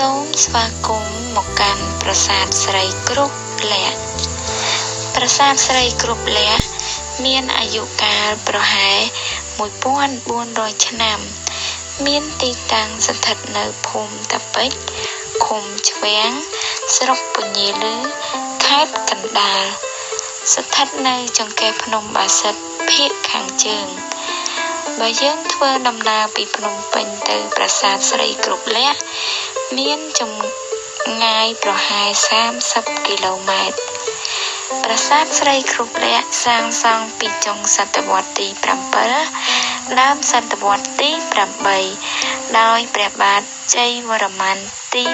សូមស្វាគមន៍មកកាន់ប្រាសាទស្រីគ្រប់លក្ខប្រាសាទស្រីគ្រប់លក្ខមានអាយុកាលប្រហែល1400ឆ្នាំមានទីតាំងស្ថិតនៅភូមិតាពេជ្រឃុំឆ្វាំងស្រុកពញាឮខេត្តកណ្ដាលស្ថិតនៅចង្កេះភ្នំបាសិទ្ធភាគខាងជើងបើយើងធ្វើដំណើរពីភ្នំពេញទៅប្រាសាទស្រីគ្រប់លក្ខមានចម្ងាយប្រហែល30គីឡូម៉ែត្រប្រាសាទស្រីគ្រប់លក្ខសាងសង់ពីចុងសតវត្សទី7ដើមសតវត្សទី8ដោយព្រះបាទជ័យវរ្ម័នទី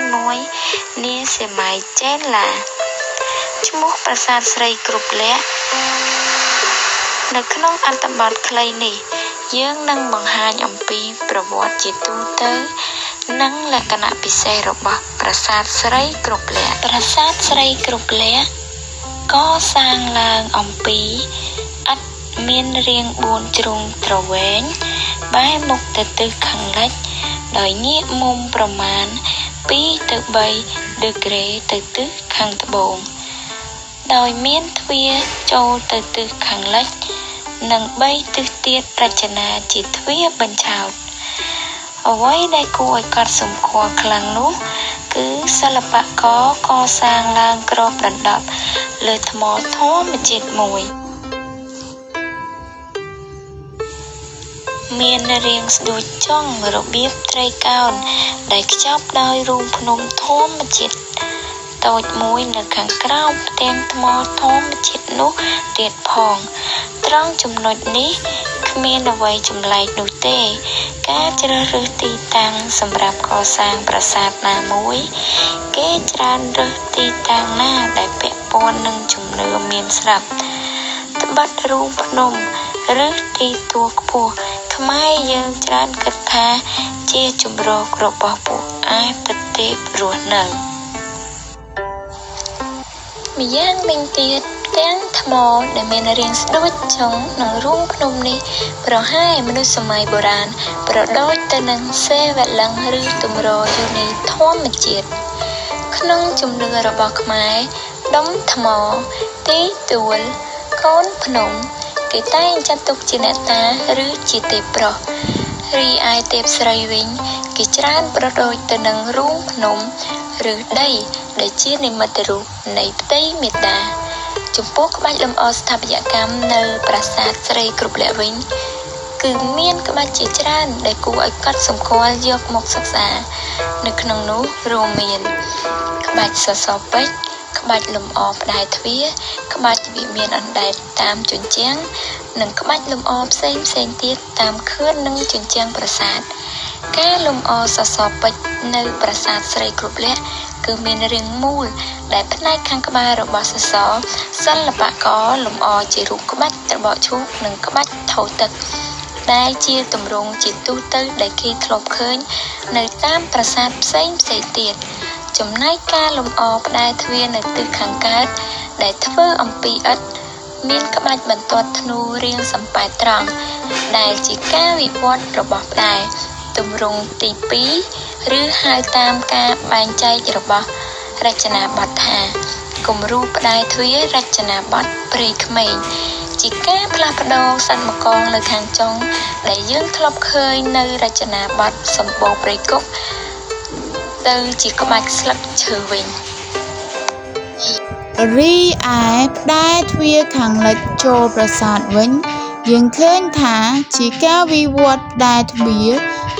1នាសម័យចេនឡាឈ្មោះប្រាសាទស្រីគ្រប់លក្ខនៅក្នុងអត្ថបទខ្លីនេះយើងនឹងបង្ហាញអំពីប្រវត្តិជាទូទៅនិងលក្ខណៈពិសេសរបស់ប្រាសាទស្រីគ្រប់លក្ខប្រាសាទស្រីគ្រប់លក្ខកសាងឡើងអំពីឥដ្ឋមានរាង4ជ្រុងទ្រវែងបែរមុខទៅទិសខាងលិចដោយងាកមុំប្រមាណ2ទៅ3ដឺក្រេទៅទិសខាងត្បូងដោយមានទ្វារចូលទៅទិសខាងលិចនិង3ទិសទៀតរចនាជាទ្វារបញ្ឆោតអ្វីដែលគួរឲ្យកត់សម្គាល់ខ្លាំងនោះគឺសិល្បករកសាងឡើងគ្របដណ្ដប់លើថ្មធម្មជាតិមួយមានរាងស្ដួចចុងរបៀបត្រីកោណដែលខ្ចប់ដោយរូងភ្នំធម្មជាតិតូចមួយនៅខាងក្រោមផ្ទាំងថ្មធម្មជាតិនោះទៀតផងត្រង់ចំណុចនេះគ្មានអ្វីចម្លែកនោះទេការជ្រើសរើសទីតាំងសម្រាប់កសាងប្រាសាទណាមួយគេច្រើនរើសទីតាំងណាដែលពាក់ព័ន្ធនឹងជំនឿមានស្រាប់ត្បិតរូងភ្នំឬទីទួលខ្ពស់ខ្មែរយើងច្រើនគិតថាជាជម្រករបស់ពួកអាទិទេពរស់នៅម្យ៉ាងវិញទៀតផ្ទាំងថ្មដែលមានរាងស្ដួចចុងនិងរូងភ្នំនេះប្រហែលមនុស្សសម័យបុរាណប្រដូចទៅនឹងសិវលិង្គឬទម្រយោនីធម្មជាតិក្នុងជំនឿរបស់ខ្មែរដុំថ្មទីទួលកូនភ្នំគេតែងចាត់ទុកជាអ្នកតាឬជាទេពប្រុសរីឯទេពស្រីវិញគេច្រើនប្រដូចទៅនឹងរូងភ្នំឬដីដែលជានិមិត្តរូបនៃផ្ទៃមេដាចំពោះក្បាច់លម្អស្ថាបត្យកម្មនៅប្រាសាទស្រីគ្រប់លក្ខវិញគឺមានក្បាច់ជាច្រើនដែលគួរឲ្យកត់សម្គាល់យកមកសិក្សានៅក្នុងនោះរួមមានក្បាច់សសរពេជ្រក្បាច់លម្អផ្តែរទ្វារក្បាច់វិមានអណ្ដែតតាមជញ្ជាំងនិងក្បាច់លម្អផ្សេងផ្សេងទៀតតាមខឿននិងជញ្ជាំងប្រាសាទការលម្អសសរពេជ្រនៅប្រាសាទស្រីគ្រប់លក្ខគឺមានរាងមូលដែលផ្នែកខាងក្បាលរបស់សសរសិល្បករលម្អជារូបក្បាច់ត្របកឈូកនិងក្បាច់ថូទឹកដែលជាទម្រង់ជាទូទៅដែលគេធ្លាប់ឃើញនៅតាមប្រាសាទផ្សេងផ្សេងទៀតចំណែកការលម្អផ្តែរទ្វារនៅទិសខាងកើតដែលធ្វើអំពីឥដ្ឋមានក្បាច់បន្ទាត់ធ្នូរាងសំប៉ែតត្រង់ដែលជាការវិវត្តរបស់ផ្តែរទម្រង់ទី2ឬហៅតាមការបែងចែករបស់រចនាបថថាគំរូផ្តែរទ្វាររចនាបថព្រៃក្មេងជាការផ្លាស់ប្ដូរសត្វម្កងនៅខាងចុងដែលយើងធ្លាប់ឃើញនៅរចនាបថសម្បូរព្រៃគុកទៅជាក្បាច់ស្លឹកឈើវិញរីឯផ្តែរទ្វារខាងលិចចូលប្រាសាទវិញយើងឃើញថាជាការវិវត្តផ្តែរទ្វារ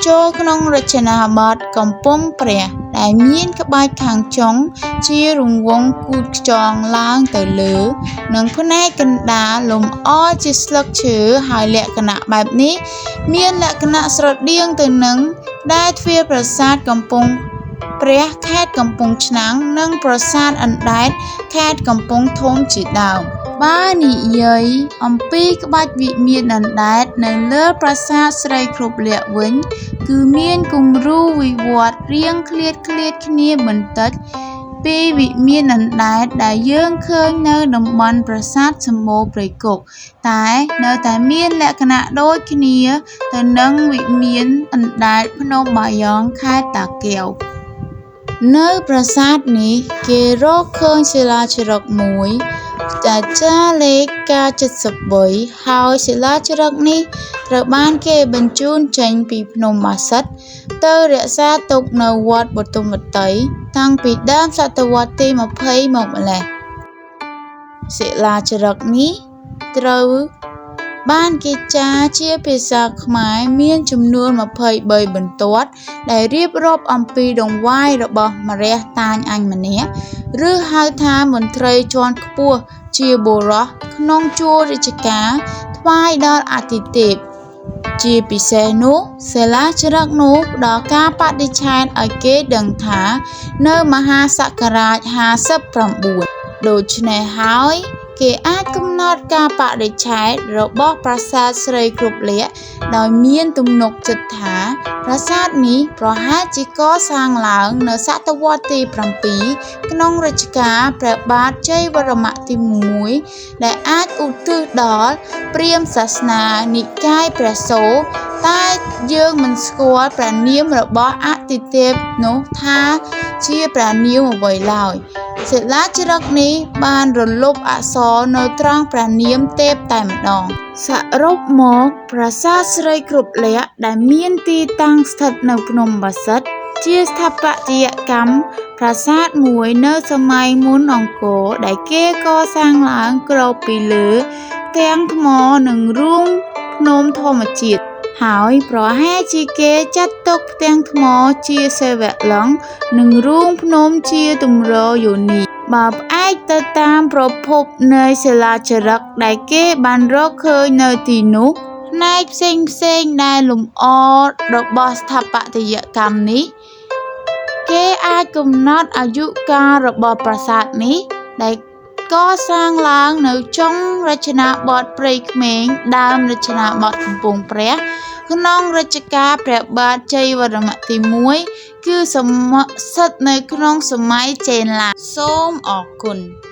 ចូលក្នុងរចនាបថកំពង់ព្រះដែលមានក្បាច់ខាងចុងជារង្វង់គូតខ្យងឡើងទៅលើនិងផ្នែកកណ្ដាលលម្អជាស្លឹកឈើហើយលក្ខណៈបែបនេះមានលក្ខណៈស្រដៀងទៅនឹងផ្តែរទ្វារប្រាសាទកំពង់ព្រះខេត្តកំពង់ឆ្នាំងនិងប្រាសាទអណ្ដែតខេត្តកំពង់ធំជាដើមបើនិយាយអំពីក្បាច់វិមានអណ្ដែតនៅលើប្រាសាទស្រីគ្រប់លក្ខវិញគឺមានគំរូវិវត្តរាងឃ្លាតៗគ្នាបន្តិចពីវិមានអណ្ដែតដែលយើងឃើញនៅតំបន់ប្រាសាទសម្បូរព្រៃគុកតែនៅតែមានលក្ខណៈដូចគ្នាទៅនឹងវិមានអណ្ដែតភ្នំបាយ៉ង់ខេត្តតាកែវ។ នៅប្រាសាទនេះគេរកឃើញសិលាចារឹកមួយដែលចារលេខ K73 ហើយសិលាចារឹកនេះត្រូវបានគេបញ្ជូនចេញពីភ្នំបាសិទ្ធទៅរក្សាទុកនៅវត្តបទុមវតីតាំងពីដើមសតវត្សទី20មកម្ល៉េះសិលាចារឹកនេះត្រូវបានគេចារជាភាសាខ្មែរមានចំនួន23បន្ទាត់ដែលរៀបរាប់អំពីដង្វាយរបស់ម្រះតាញអញម្នាក់ឬហៅថាមន្ត្រីជាន់ខ្ពស់ជាបុរសក្នុងជួររាជការថ្វាយដល់អាទិទេពជាពិសេសនោះសិលាចារឹកនោះផ្ដល់ការបដិឆេទឲ្យគេដឹងថានៅមហាសករាជ59ដូច្នេះហើយគេអាចកំណត់ការបដិឆេទរបស់ប្រាសាទស្រីគ្រប់លក្ខណ៍ដោយមានទំនុកចិត្តថាប្រាសាទនេះប្រហែលជាកសាងឡើងនៅសតវត្សទី7ក្នុងរជ្ជកាលព្រះបាទជ័យវរ្ម័នទី1ដែលអាចឧទ្ទិសដល់ព្រាហ្មណ៍សាសនានិកាយព្រះសូរតែយើងមិនស្គាល់ព្រះនាមរបស់អាទិទេពនោះថាជាព្រះនាមអ្វីឡើយសិលាចារឹកនេះបានរលុបអក្សរនៅត្រង់ព្រះនាមទេពតែម្ដងសរុបមកប្រាសាទស្រីគ្រប់លក្ខណ៍ដែលមានទីតាំងស្ថិតនៅភ្នំបាសិទ្ធជាស្ថាបត្យកម្មប្រាសាទមួយនៅសម័យមុនអង្គរដែលគេកសាងឡើងគ្របពីលើផ្ទាំងថ្មនិងរូងភ្នំធម្មជាតិហើយប្រហែលជាគេចាត់ទុកផ្ទាំងថ្មជាសិវលិង្គនិងរូងភ្នំជាទម្រយោនីបើផ្អែកទៅតាមប្រភពនៃសិលាចារឹកដែលគេបានរកឃើញនៅទីនោះផ្នែកផ្សេងៗដែលលម្អរបស់ស្ថាបត្យកម្មនេះគេអាចកំណត់អាយុកាលរបស់ប្រាសាទនេះដែលកសាងឡើងនៅចុងរចនាបថព្រៃក្មេងដើមរចនាបថកំពង់ព្រះក្នុងរជ្ជកាលព្រះបាទជ័យវរ្ម័នទី1គឺស្ថិតនៅក្នុងសម័យចេនឡាសូមអរគុណ។